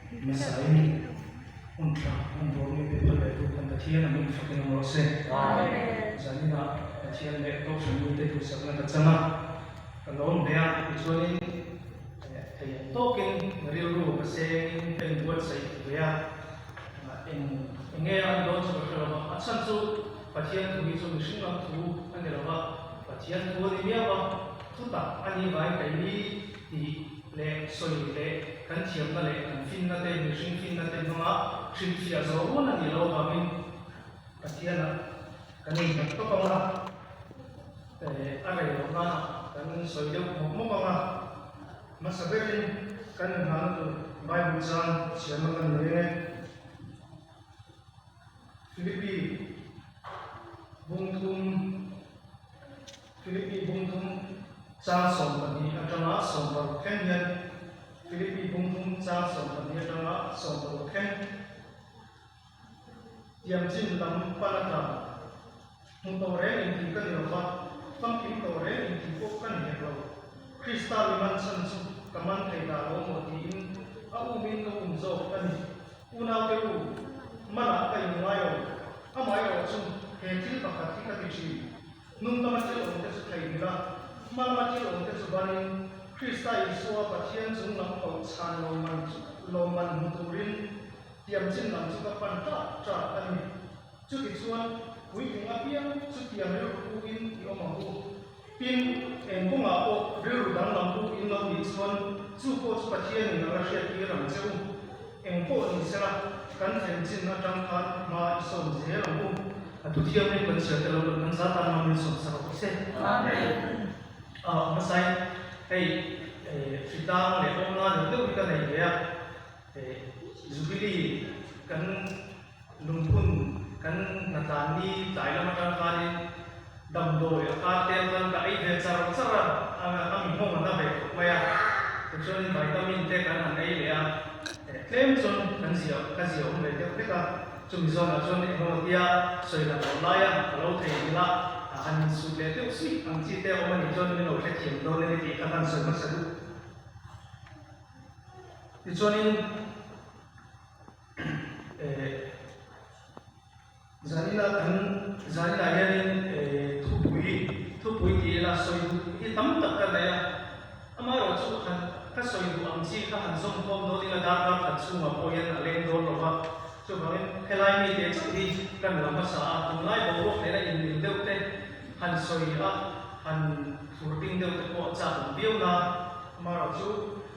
Hmasain hun tha hun dawr mi pe phal leh tu kan Pathian a hming fakin awm rawh se. Zaninah Pathian leh Kohhran mite duhsakna ka chang a, ka lawm hle a, tichuanin thei ang tawkin rilru ka sengin ka inbuatsaih ve a, eng enge a ni dawn chu ka hre lo va, a chhan chu Pathian thu hi chu mihring lam thu a ni lo va, Pathian thu a ni miau a, thutak a nih vangin keini tih leh sawi leh kan thiamna leh kan finna te, mihring finna te hmanga hrilhfiah zawh rual a nih loh avangin Pathianah kan innghat tawp ang a, a rei loh nanah kan sawi deuh mawp mawp ang a. Hmasa berin kan inhahna tur Bible chang chhiarna kan nei reng e. Philippi bungthum Philippi bungthum chang 12 atanga 16 thleng hian Philippi bungthum chang 12 atanga 16 thleng tiam chin lam pan atang hmu tawh reng in tih ka ni lova, famkim tawh reng in tih pawh ka ni hek lo. Krista mi man chhan chu ka man thei dah lo maw tiin a umin ka um zawk a ni. Unaute u, manah ka inngai lo. Amaherawh chu he thil pakhat hi ka ti thin. Hnung lama thil awmte chu theihnghilh a, hma lama thil awmte chu banin Krista Isua Pathian chung lam koh chhan lawmman chu lawmman hmu turin tiamchin lam chu ka pan ṭak ṭak a ni. Chutichuan, puitling apiang chutiang rilru pu in i awm ang u. Tin, eng kawngah pawh rilru danglam pu in lo nih chuan chu pawh chu Pathianin a la hriattir ang che u. Eng pawh ni sela, kan thlen chin atang khan hma i sawn zel ang u. A thuthiam in kan chhiar te lo kan za tan ngam in sawn sak ang che. Amen. A hmasain hei hritlang leh awmna deuh deuh hi ka nei ve a, Jubilee kan Lungphun kan hnatlan ni tlai lam atang khanin damdawi a kar tel khan ka ei ve char char a, a mi nghawng a na ve khawp mai a, tichuanin vitamin te kan han ei leh a, tlem chuan kan zia ka zia awm ve deuh hlek a, chumi zawnah chuan eng emaw tia sawi hlat loh laia ka lo theihnghilh a, a han insut leh deuh suih ang chi te a awm a nih chuan min lo hrethiam dawn ania tih kha kan sawi hmasa duh. Tichuanin. Zanina kan zaninah hianin thupui thupui tih ila sawi duh hi tam tak ka nei a, amaherawh chu han ka sawi duh ang chi kha han zawm khawm dawn ila darkar khat chhungah pawh hian a leng dawn lo va, chuvangin helai mite chauh hi kan la hmasa a, tunlai boruak nena inmil deuh te han sawi a, han thur ding deuh te pawh a chak awm viau na, amaherawh chu.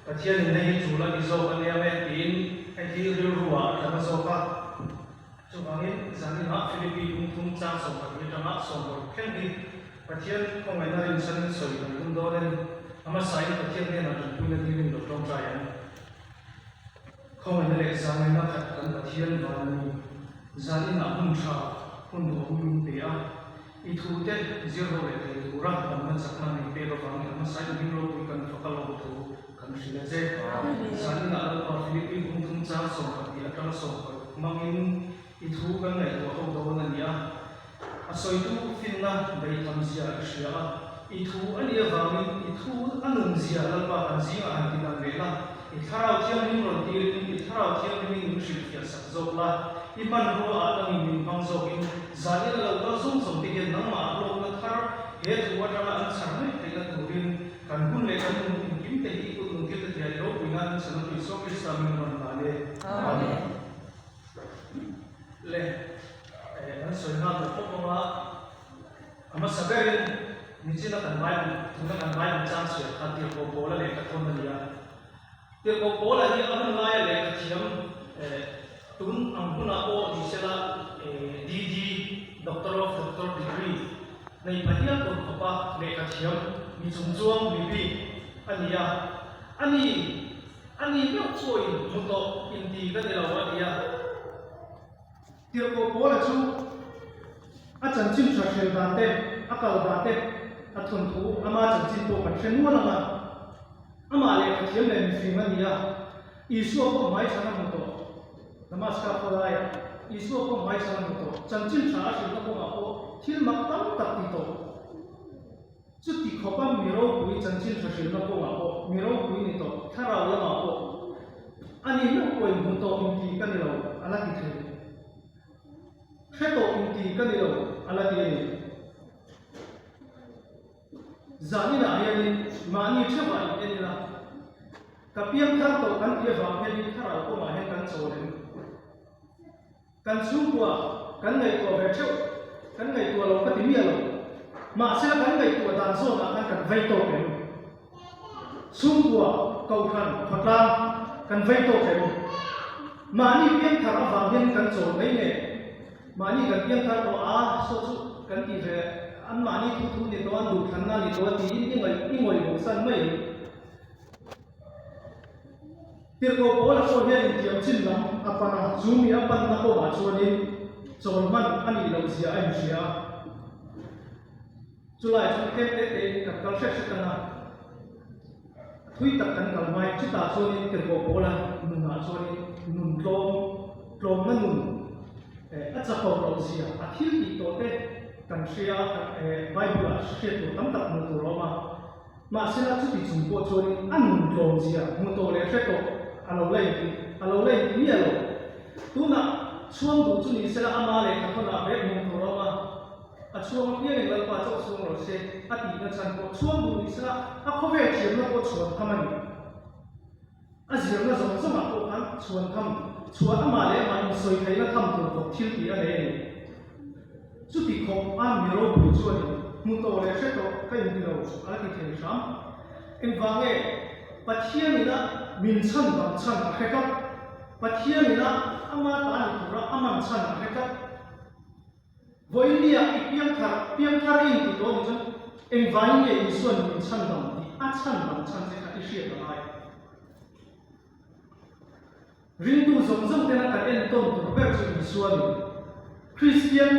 Pathianin hei hi chul a ni zawk a nia nge tiin hei hi rilru ah a tla na zawk a. Chuvangin zaninah Philippi lungthum chang 12 atanga 16 thleng hi Pathian khawngaihna rinchhanin sawi kan tum dawn a ni. A hmasain Pathian hnenah tanpuina dilin lo tawngtai ang. Khawngaihna leh zahngaihna khat kan Pathian van a ni. Zaninah hun tha, hun duhawm min pe a. I thute zir ho leh thei tura damna chakna min pek avangin a hmasa i hming ropui kan fak a lawm thu kan hrilh a che. Zaninah Lalpa Philippi hung thum chang 12 atanga 16 hmangin i thu kan ngaihtuah ho dawn a ni a. A sawitu finna beitham zia i hria a, i thu a nih avangin i thu a nun zia Lalpa kan zingah han ti dan leh la, i Thlarau Thianghlim rawn tirin i Thlarau Thianghlimin min hrilhfiah sak zawk la, i hmanrua ah dangin min hmang zawkin Zanin a lo kal zawng zawng te hian nangmah ah hlawkna thar he thu atanga an chhar mai theihna turin kan hun leh kan nun engkim te hi i kut nung thil te thei a i ropui nan an chhan a Isua Krista min rawn hlan e. Amen. Le kan sawi nghal ta khawp ang a, a hmasa berin nichina kan Bible tuna kan Bible chang chhiar kha Tirhkoh Paula lehkha thawn a ni a. Tirhkoh Paula hi a hun laia lehkha thiam tun ang hunah pawh ni sela DD, Doctor of Doctor Degree, nei pha hial tur khawpa lehkha thiam mi chungchuang mi bik a ni a. Ani, ani meuh pawhin hmu tawh inti ka ni lo a ti a. Tirhkoh Paula chu a chanchin tha hrel dan te, a kal dan te, a thawnthu ama chanchin pawh kan hre nual ang a. Amah lehkha thiam leh mifing a ni a, Isua pawh hmaichhan a hmu tawh. Damaska khawlaiah Isua pawh hmaichhan a hmu tawh. Chanchin tha a hrilhna kawngah pawh thil mak tam tak ti tawh. Chuti khawpa mi ropui chanchin tha hrilhna kawngah pawh mi ropui ni tawh, thlarau lamah pawh. Ani meuh pawh inhmu tawh inti ka ni lo, a la ti thei. Hre tawh inti ka ni lo, a la ti a ni. Zaninah hianin mahni theuhah in en ila, ka piangthar tawh kan tih avang hianin thlarau kawngah hian kan chawl em? Kan chhungkua kan ngaihtuah ve theuh, kan ngaihtuah lo ka ti miah lo. Mahse kan ngaihtuah dan zawnah khan kan vei tawk em? Chhungkua, kohhran, khawtlang kan vei tawk em? Mahni piangthar avang hian kan chawl mai nge? Mahni kan piangthar tawh a, saw chu kan ti ve, an mahni thu thu ni tawh, an duhthlanna ni tawh a tiin i ngaih i ngawih bosan mai em? Tirhkoh Paula pawh hian intiam chin lam a pan a, chu mi a panna kawngah chuanin chawl hman a nih loh zia a inhria a. Chulai chu tlem te tein kan kal hrek hrek ang a, thui tak kan kal mai. Chutah chuanin Tirhkoh Paula nunah chuanin nun tlawm, tlawmna nun a chapo loh zia a thil tih tawh te kan hria a, Bible-ah hriat tur tam tak hmuh tur a awm a. Mahsela chuti chung pawh chuanin a nun tlawm zia hmu tawh leh hre tawh a lo la inti a lo la inti miah lo. Tunah chhuang duh chu ni sela ama lehkha thawnah vek hmuh tur a awm a, a chhuang apiangin Lalpa chauh chhuang rawh se a tihna chhan pawh chhuang duh ni sela a khawvel thiamna pawh chhuan tham a ni. A zirna zawng zawngah pawh khan chhuan tham chhuan amah leh amah insawi theihna tham tur khawp thil tih a nei a ni. Chuti khawp a mi ropui chuanin hmu tawh leh hre tawh ka inti lo a la ti thei hram. Engvang nge Pathianina min chhan dang chhan a hre tlat? Pathianina ama ta ni tura a man chhan a hre tlat. Vawiinnia i piangthar, piangthar i inti tawh ni chuan engvangin nge Isua'n min chhan dam tih a chhan dang chhan che kha i hriat a ngai. Ringtu zawng zawng tena kan entawn tur ber chu Isua ni. Kristian,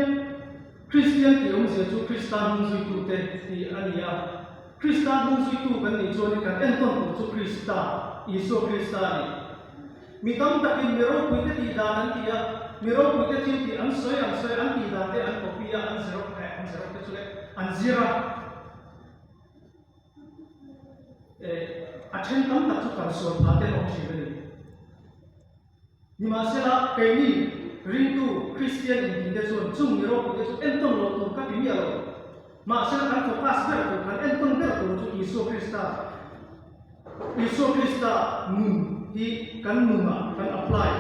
Kristian tih awmzia chu Krista hnungzuitute tih a ni a. Krista hnungzuitu kan nih chuanin kan entawn tur chu Krista, Isua Krista a ni. Mi tam takin mi ropuite tih dan an ti a, mi ropuite thil tih an sawi an sawi an tih dan te an copy a, an xerox eh an xerox te chu leh an zir a. Eh a then tam tak chu kan sual phah te an awm thin a ni. Nimahsela keini ringtu Kristian intih te chuan chung mi ropuite chu entawn loh tur ka ti miah lo. Mahsela kan focus ber tur, kan entawn ber tur chu Isua Krista Isua Krista nun hi kan nunah kan apply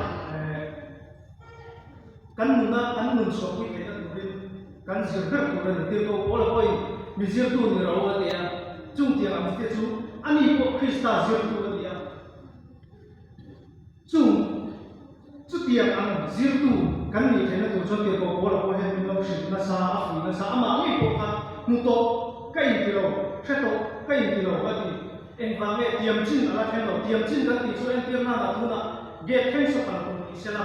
kan nuna kan nun chhuahpui theihna turin kan zir ber tur a ni. Tirhkoh Paula pawhin mi zirtu ni ro a ti a, chung tiang ang te chu ani pawh Krista zirtu a ni a. Chung chutiang ang zirtu kan nih theihna tur chuan Tirhkoh Paula pawh hian min lo hrilh nasa, a fuih nasa, amah ngei pawh kha hmu tawh ka inti lo, hre tawh ka inti lo a ti. Engvang nge tiam chin a la thleng lo? Tiam chin kan tih chu entir nana tunah gate thleng saw kan tum ni sela,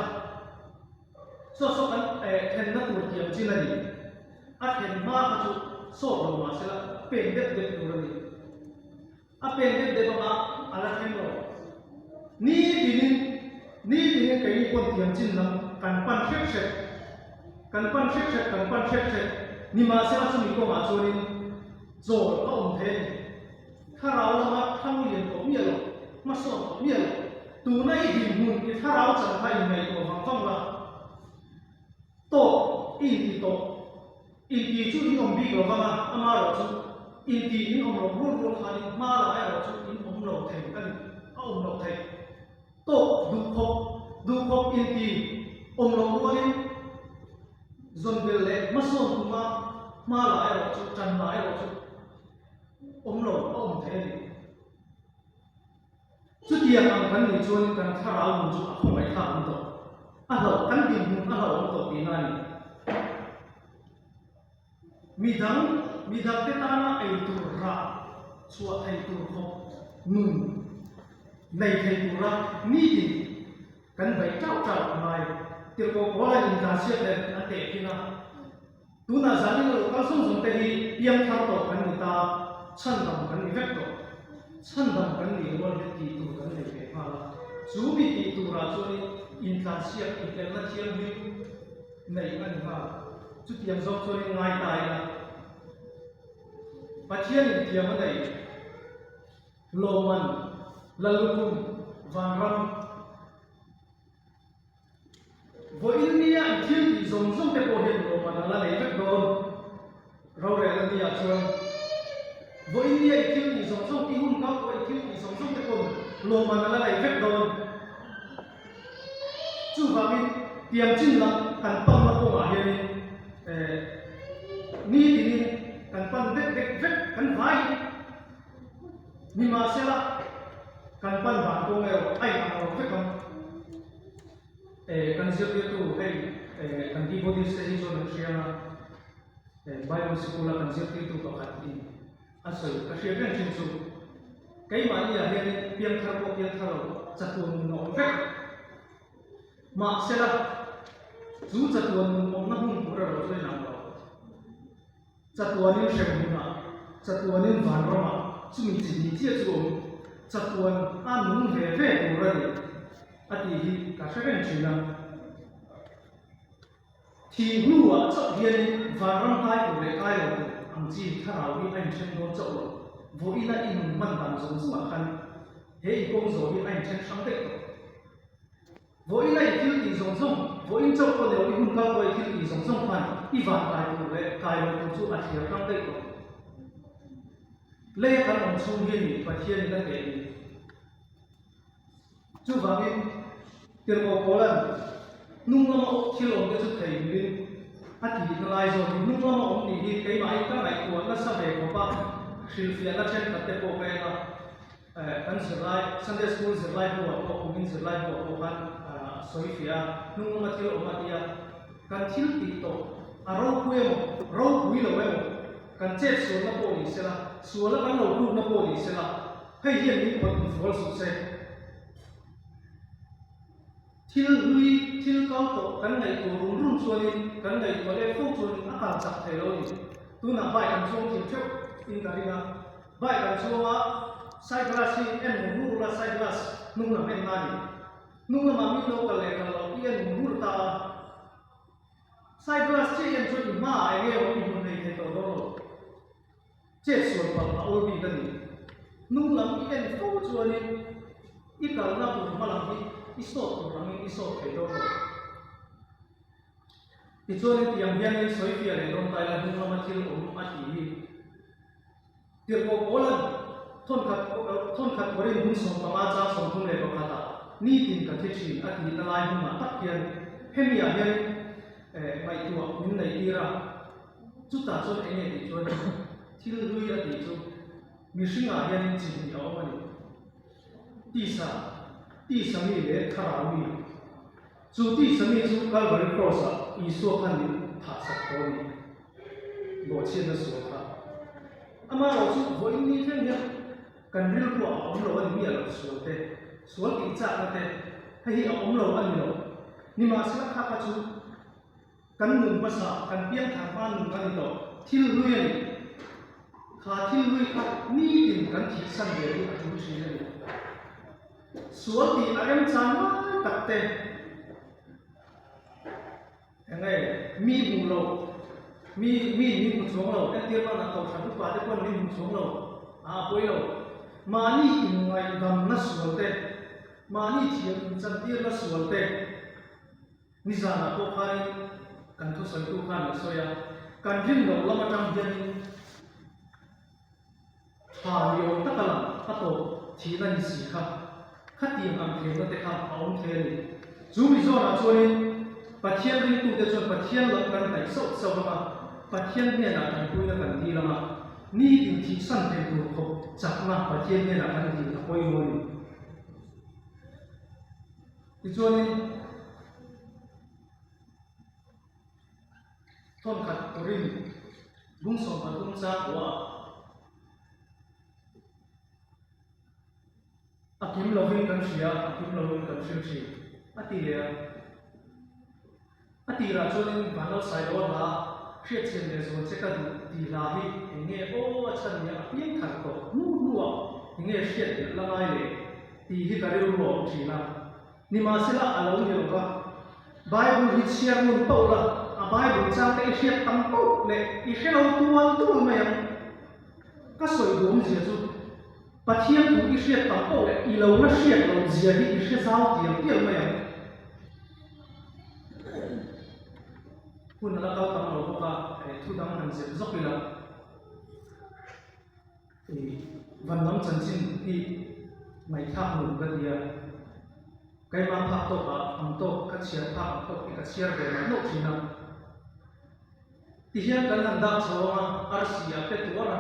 saw saw kan thlenna tur tiam chin a ni. A thlen hma kha chu sawt lo mah sela pen deuh deuh tur a ni. A pen deuh deuh anga a la thleng lo. Ni tinin, ni tinin keini pawn thiam chin lam kan pan hrek hrek, kan pan hrek hrek, kan pan hrek hrek. Nimahsela chumi kawngah chuanin chawl a awm thei a ni. Thlarau lama thlang lian tawh miah lo, hmasawn tawh miah lo. Tuna i dinhmun i thlarau chan kha inngaihtuah vang vang la. Tawk i inti tawh. Inti chu in awm bik lo vang a, amaherawh chu inti in awm loh rual rual khanin hma lah erawh chu in awm lo thei a ni, a awm loh theih. Tawk duhkhawp, duhkhawp inti awm loh rualin zawnbel leh hmasawn tuma hma lah erawh chu, tan lah erawh chu awm lo a awm thei a ni. Chutiang ang kan nih chuanin kan thlarau nun chu a khawngaihthlak awm tawh, a hlauh, kan dinhmun a hlauh awm tawh tihna a ni. Midang, midangte tana ei tur rah chhuah thei tur khawp nun nei thei tura nitin kan beih tauh tauh a ngai. Tirhkoh Paula intlansiak nen an tehkhin a. Tunah zanin a lo kal zawng zawng te hi piangthar tawh kan ni ta, chhandam kan ni vek tawh. Chhandam kan nih rual hian tih tur kan nei ve nghal a, chu mi tih turah chuanin intlansiak inelna thianghlim neih a ni nghal. Chutiang zawng chuanin ngai ta ila, Pathianin thiam a nei, lawmman, Lallukhum, vanram. zawng zawng te pawh hian lawmman a la nei vek dawn. Rorel a nia chuan vawiin nia i thil tih zawng zawng, i hun kal tawh i thil tih zawng zawng te pawn lawmman a la nei vek dawn. Chuvangin tiang chin lam kan panna kawngah hianin eh nitinin kan pan dek dek vek kan vai nimahsela kan pan dan kawng erawh a inang lo vek ang. Eh kan zirtirtu hei eh kan devotees te hi chuan an hria a. Bible sikula kan zirtirtu pakhat in a sawi ka hriat reng thin chu keimahni ah hianin piangthar pawh piangthar lo chatuan nun a awm vek. Mahsela chu chatuan nun awmna hmun tur erawh chu inang lo. Chatuanin hrem hunah, chatuanin vanramah chumi chi hnih chiah chu awm chatuan a nung ve ve tur a ni a tih hi ka hre reng thin a. Thih hnuah chauh hianin vanram kai tur leh kai lo tur ang chi thlarau hi a inthen dawn chauh lo. Vawiina i nun hman dan zawng zawngah khan he i kawng zawh hi a inthen hrang daih tawh. Vawiina i thil tih zawng zawng, vawiin chauh pawh ni lo i hun kal tawh i thil tih zawng zawng khan i van kai tur leh kai lo tur chu a thliar hrang daih tawh. Leia kan awm chhung hi a ni Pathianin a teh ni. Chuvangin, tirhkoh Paula'n hnung lama thil awmte chu thei mirin a tihna lai zawkin hnung lama awm tih hi keimahin ka ngaihtuah nasa ve khawp a, hrilhfiahna thenkhat te pawh ka en a, kan zirlai, Sunday School zirlai buah pawh, kumin zirlai buah pawh khan a sawi fiah a, hnung lama thil awm a ti a, kan thil tih tawh a ropui emaw, ropui lo emaw, kan chet sualna pawh ni sela, suala kan lo tlukna pawh ni sela, Hei hian min pawt infual suh se. Thil hlui, thil kal tawh kan ngaihtuah rum rum chuanin, kan ngaihtuah leh fo chuanin a kal chak thei lo a ni. Tunah bike an chuang thim theuh in ka ring a. Bike an chuang a, side glass hi en ngur ngur ula, side glass hnung lam en na a ni. Hnung lamah min lo kal leh kal loh i en ngur ngur ta a. Side glass chiah i en chuan i hmaah eng nge awm i hmu hlei thei tawh dawn lo. Chet sual palh a awl bik a ni. Hnung lam i en fo chuanin i kalna tur hma lam hi i sawt tur angin i sawt thei dawn lo. Tichuanin tiang hianin sawifiah leh dawn ta ila hnung lama thil awm a tih hi Tirhkoh Paula'n thawnkhat thawnkhat Korin hmun 15 chang 31 ah nitin ka thi thin a tihna lai hmunah tak hian hemi ah hian ngaihtuah min neih tir a. Chutah chuan eng nge tih chuan thil hlui a tih chu mihringah hianin chi hnih a awm a ni. Tisa, tisa mi leh thlarau mi. Chu tisa mi chu Calvary Cross-ah Isua khan min thahsak tawh a ni. Bawhchhiatna sual kha. Amaherawh chu vawiin ni thleng hian kan rilruah a awm lo a ni miah lo sual te, sual tih chakna te, hei hi a awm lo a ni lo. Nimahsela kha kha chu Kan nun hmasa, kan piangthar hma nun a ni tawh. Thil hlui a ni. Kha thil hlui kha nitin kan thihsan ve hi a tul thin a ni. Sual tih a remchang lai tak te eng nge mi hmuh loh, mi mi min hmu chuang lo, entir nan a kohhran upa te pawn min hmu chuang lo, a a pawi lo. Mahni inngaihdamna sual te, mahni thiam inchantirna sual te, Nizanah pawh khanin kan thusawitu khan a sawi a, kan rin loh lam atang hianin tha ni awm taka lang a tawp thihna ni si kha, khatiang ang thlemna te kha a awm thei a ni. Chu mi zawnah chuanin Pathian ringtute chuan Pathian lam kan hnaih sauh sauh ang a, Pathian hnenah tanpuina kan dil ang a, nitin thihsan thei tur khawp chakna Pathian hnenah kan dil a pawimawh a ni. Tichuanin thawnkhat turin bung 13 chang pawha a kim lovin kan hria, a kim lovin kan hrilh thin a ti leh a. A tirah chuanin Vanlalsailoa hla hriatchhiat leh zual che ka duh tih hla hi eng nge aw a chhan nia a piang thar tawh hnu hnuah eng nge hriat belh la ngai le tih hi ka rilru a awm thin a. Nimahsela a lo ni lo va, Bible hi chhiar ngun pauh la, a Bible chang te i hriat tam pauh leh i hre lo tual tual mai ang. Ka sawi duhawmzia chu Pathian thu i hriat tam pauh leh i lo la hriat loh zia hi i hre zau tial tial mai ang. Hun a la kal tam lo bawk a, thu dang han zep zawk ila. Van lam chanchin hi ngaihthlak nuam ka ti a, keimah phak tawk ah ang tawk ka chhiar phak ang tawk hi ka chhiar ve mai loh thin a. Tihian kan han dak chho ang a, arsi a pe tuar a,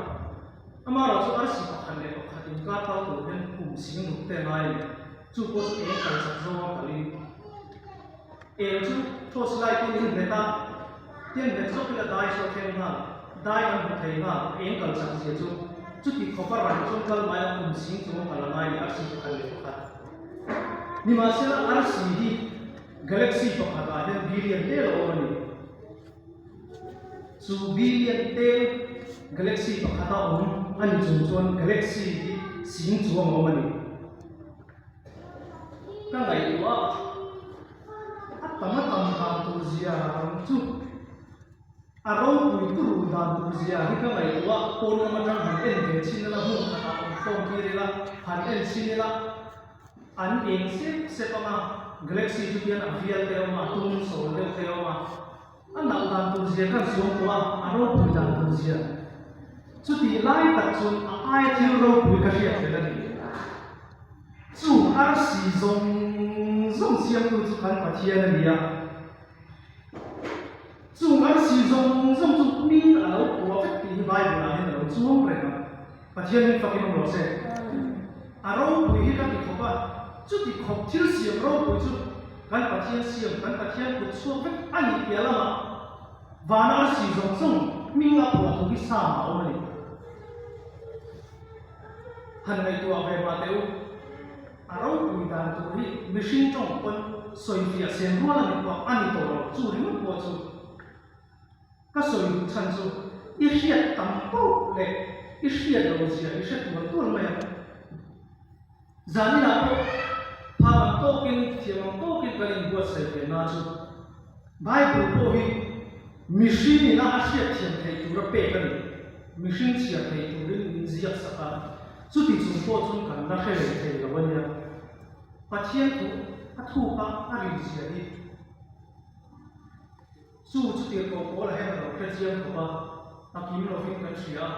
amaherawh chu arsi pakhat leh pakhat inkar kal tur hian kum sing ruk te a ngai a ni. Chu pawh chu eng kal chak zawnga kalin eng chu torch light in in hmet a, tiang hmet zawk ila dai chu a thleng nghal, dai kan hmu thei nghal, eng kal chak zia chu chuti khawpa ran chuan kal mai a kum sing chung a kal a ngai leh arsi pakhat leh pakhat. Nimahsela arsi hi galaxy pakhat ah hian billion tel a awm a ni. Chu billion tel galaxy pakhat a awm a ni chung chuan galaxy hi sing chuang a awm a ni. Ka ngaihtuah a tam a tam dan tur zia ang chu a ropui turu dan tur zia hi ka ngaihtuah pawn lam atang han en ve chhin ila hmun khatah awm khawm tir ila han en chhin ila an eng sep sep ang a galaxy chu hian a vial te a awm a a tum sawl deuh te a awm a. A nalh dan tur zia khan suam tawh a, a ropui dan tur zia. Chutih lai tak chuan a aia thil ropui ka hriat tel a ni. Chu arsi zawng zawng siamtu chu kan Pathian a ni a. Chung arsi zawng zawng chu hming a lo phuah vek tih hi Bible ah hian a lo chuang reng a. Pathian min fakin awm rawh se. A ropui hi ka ti khawp a, chuti khawp thil siam ropui chu kan Pathian siam, kan Pathian kut chhuak vek a nih piah lamah vana arsi zawng zawng hming a phuah thu hi Psalm ah a awm a ni. Han ngaihtuah ve mah teh u, a ropui dan tur hi mihring tawng pawn sawifiah sen rual a ni pawh a ni tawh lo, chu ringawt pawh chu. Ka sawi duh chhan chu i hriat tam pauh leh i hriat lo zia i hre tual tual mai a. Zaninah pawh phak ang tawkin, thiam ang tawkin kan inbuatsaih ve na chu Bible pawh hi mihring ina a hriat thiam theih tura pek a ni. Mihring chhiar thei turin min ziak sak a, chuti chung pawh chuan kan la hre leh thei lo a nia. Pathian thu a thuk a, a rin zia hi. Chu chu tirhkoh pawl hian a lo hre chiang khawp a, a kim lovin kan hria a,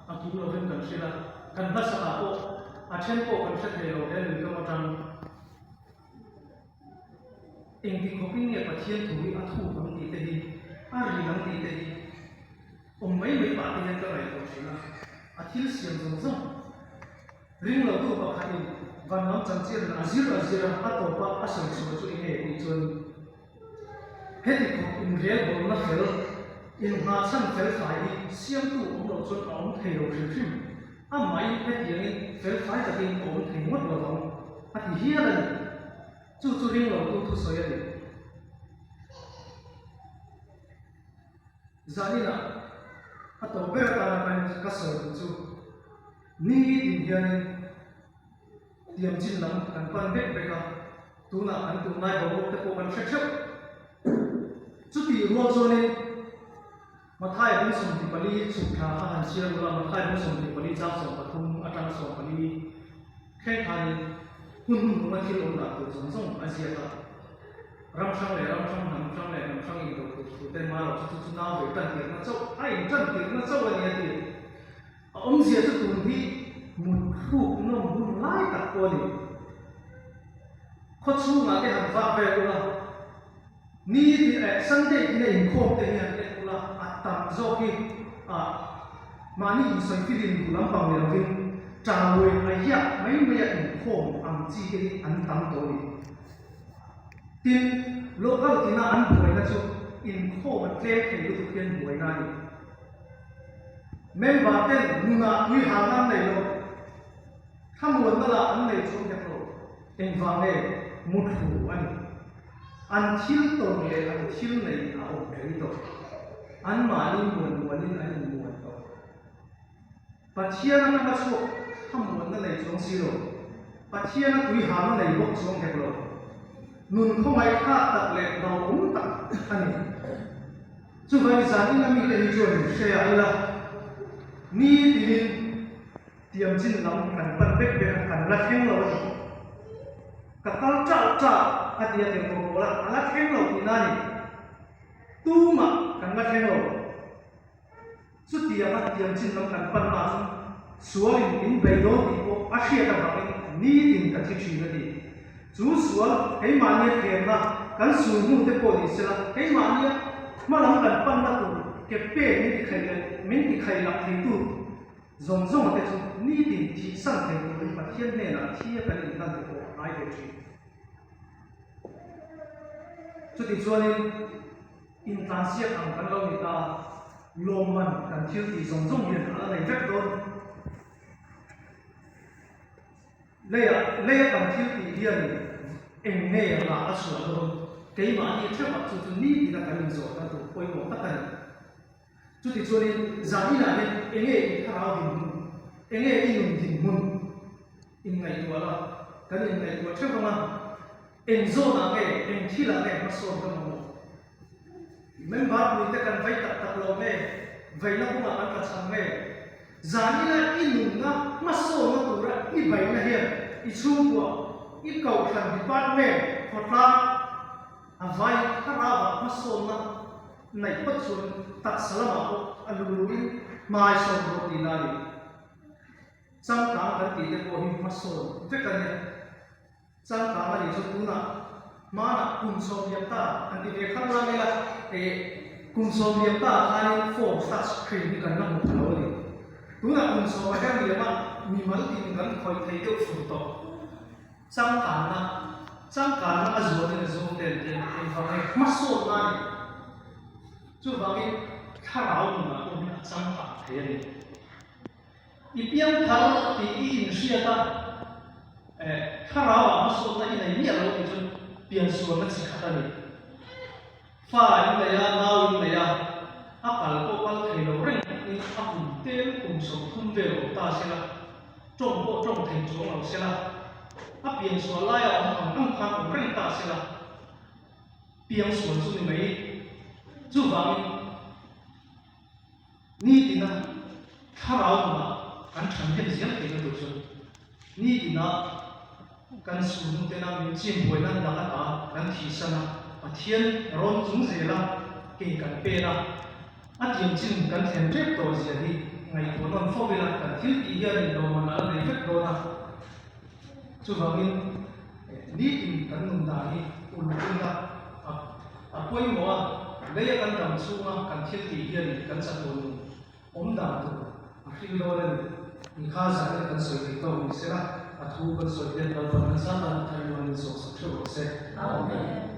a kim lovin kan hrilh a, kan hmasakah pawh a then pawh kan hre thei lo he lui kam atang. Engti khawpin nge Pathian thu hi a thuk ang tih te hi, a ril ang tih te hi awm mai mai pah te hian ka ngaihtuah thin a, a thil siam zawng zawng. Ringlotu pakhatin van lam chanchin a zir a zir a, a tawpa a sawi chhuah chu enge tih chuan heti khawp inrelbawlna fel, inngahchhan fel fai hi siamtu awm loh chuan a awm thei lo hrim hrim. Amahin hetiangin fel fai takin a awm thei ngawt lovang a ti hial a ni. Chu chu ringlotu thusawi a ni. Zaninah a tawp ber atana kan ka sawi duh chu ni tin hianin tiam chin lam kan pan vek vek a, tunah kan tunlai boruak te pawh kan hre theuh. Chutih rual chuanin Mathai bung 24 chhuk thla kha han chhiar ula, Mathai bung 24 chang 13 atang 14 thleng khanin hun hun hnunga thil awm dan tur zawng zawng a ziak a. Ram hrang leh ram hrang, hnam hrang leh hnam hrang indo tur thu te hma erawh chu chu chu nau ve tan tirhna chauh a in tan tirhna chauh a ni a ti. A awmzia chu tun hi mut thluk nawm hun lai tak pawh a ni. Khaw chhungah te han vak vel ula, ni tin eh Sunday tin a inkhawm te hi han en ula a tam zawk hi ah mahni insawi filim duh lampang ni lovin ṭawi a hiah mai mai a inkhawm ang chi te hi an tam tawh a ni. Tin, local tina an buaina chu inkhawm an tlem thei lutuk hian buaina a ni. Member ten nunah tui halna an nei lo, thlamuanna lah an nei chuang hek lo. Engvang nge muthlu a ni? An thil tawn leh an thil nei a awm rei tawh. Anmahni muan muanin an inmuan tawh. Pathian atanga chhuak thlamuanna nei chuang si lo, Pathian a tui halna nei bawk chuang hek lo. Nun khawngaih thlak tak leh hlauhawm tak a ni. Chuvangin zan ina mite hi chuan in hre a ila, ni tinin tiam chin lam kan pan vek vek a, kan la thleng lo a ni. Ka kal ṭah ṭah a ti a tirhkoh pawl a, a la thleng lo tihna a ni. Tumah. kan la thleng lo. Chutianga tiam chin lam kan pan hma chu sualin min bei dawn tih pawh a hriat avangin nitin ka thi thin a ti. Chu sual keimahnia thlemna kan sul hnu te pawh ni sela, keimahnia hmalam kan panna tur ke pek min ti khaih leh min ti khaih lak theitu zawng zawnga te chu nitin thihsan thei turin Pathian hnenah thi a kan inhlan te pawh a ngai ve thin. Chutichuanin. Intlansiak ang kan lo ni ta, lawmman kan thil tih zawng zawng hian a la nei vek dawn. Leia leia kan thil tih hian eng nge rah a chhuah dawn? Keimahni theuhah chu chu nitina kan inzawhna tur pawimawh tak a ni. Chutichuanin zan inah hian enge i thlarau dinhmun, enge i nun dinhmun inngaihtuah la, kan inngaihtuah theuh ang a, eng zawnah nge, eng thilah nge hmasawn ka mamawh? Member puite kan vei tak tak lo nge, veina kawngah kan tla chhang nge? Zan ina i nunna hmasawnna tura i beihna hian i chhungkua, i kohhran department, khawtlang, A vai thlarauah hmasawnna neih phawt chuan taksa lamah pawh a luluin hmai sawn dawn tihna a ni. Changkang kan tih te pawh hi hmasawn vek a nia. Changkang a nih chu tunah hmanah kum sawmliam ta an ti ve khang lang ila eh kum sawmliam ta ah khanin phone touch screen hi kan la hmu pha lo a ni. Tunah kum sawm a her liam a mimal tin kan khawih thei deuh fur tawh. Changkanna, Changkanna a zualin a zawng tel hian engvang nge hmasawnna a ni. Chuvangin thlarau nunah pawh hian a changkang thei a ni. I piangthar tih i inhriat a, eh, thlarauah hmasawnna i nei miah lo tih chu piansualna chi khat a ni. Fa in nei a, nau in nei a, a kal pawh kal thei lo reng in a kum tel kum 30 vel awm ta sela, tawng pawh tawng thei chuang lo sela, a piansual laia awm ang ang khan awm reng ta sela, piangsual chu ni mai. Chuvangin nitina thlarau nunah kan than hnem zel theihna tur chu nitina kan suhnu tena min chim buaina lak ata kan thihsan a, Pathian rawn chung zela ke kan pen a, a tiam chin kan thlen tep tawh zia hi ngaihtuah nawn fo ila kan thil tih hianin lawmman a la nei vek dawn a. Chuvangin nitin kan nun dan hi uluk ila a pawimawh a, leia kan dam chhunga kan thil tih hianin kan chatuan nun awm dan tur a hril dawn a ni. Inkha zanin kan sawi thei tawk ni sela, a thu kan sawi hian Lalpan nasa tan thar luanin sawhsak theuh rawh se. Amen.